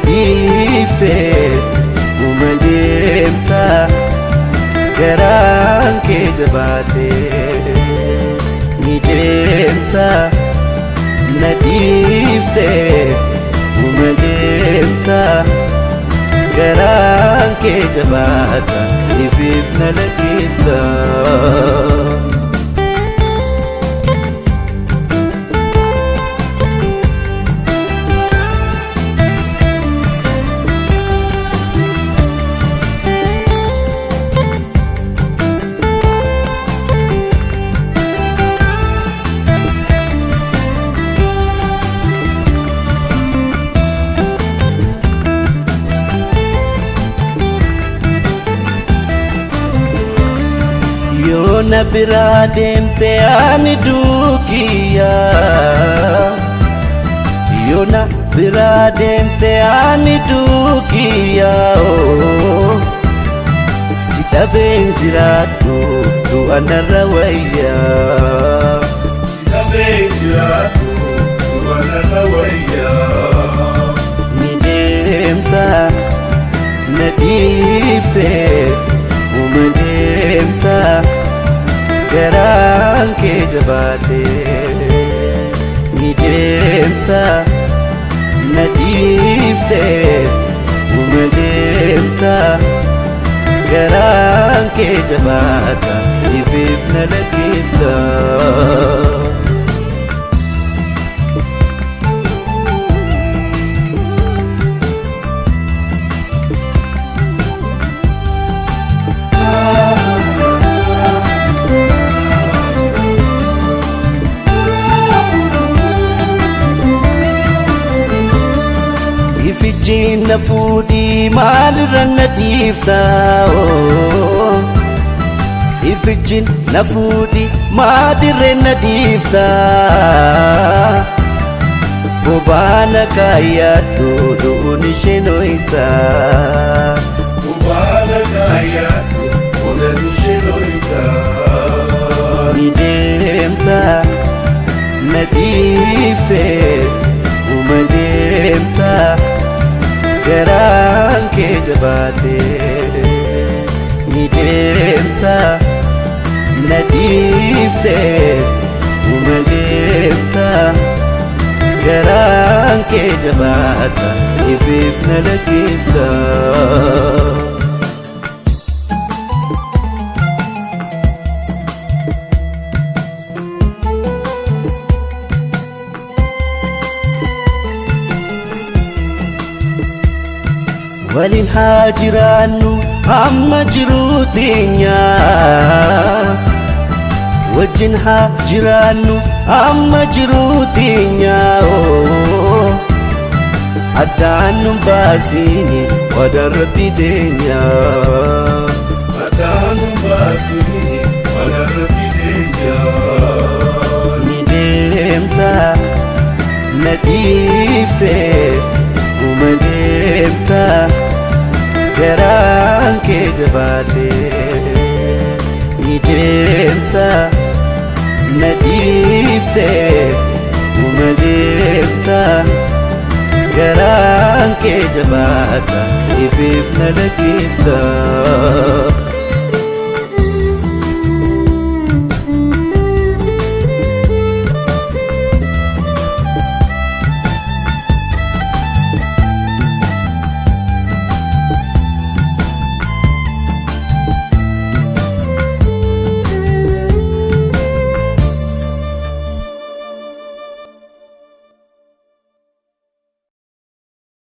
Dhiiftee uma deemta, garaan kee jabaatee. Ni deemta, na dhiiftee uma deemta, garaan kee jabaata, ifiif na lakkifta. Yoo na biraa deemte ani duukiyya, yoo na biraa deemte ani duukiyya, si dhabeen jiraadhu, du'a narra wayya. Si dhabeen jiraadhu, du'a narra wayya. Ni deemta, na dhiiftee uma deemta, garaan kee jabaatee. Ni deemta, na dhiiftee uma deemta, garaan kee jabaata, ifiif na lakkifta. Ifichiin na fuudhii maalirra na dhiifta? Ifichiin na fuudhii maadirree na dhiifta? Bobaana kaayyaadhu, du'uun isheen hoyta. Bobaana kaayyaadhu, olaan isheen hoyta. Ni deemta, na dhiiftee uma deemta, garaan kee jabaatee. Ni deemta, na dhiiftee uma deemta, garaan kee jabaata, ifiif na lakkifta. Waliin haa jiraannu hamma jiruu teenya, wajjin haa jiraannu hamma jiruu teenya, addaan nu baasini wadaan rabbii teenya. Addaan nu baasini wadaan rabbii teenya. Ni deemta, na dhiiftee uma deemta, garaan kee jabaatee. Ni deemta, na dhiiftee uma deemta, garaan kee jabaata, ifiif na lakkifta.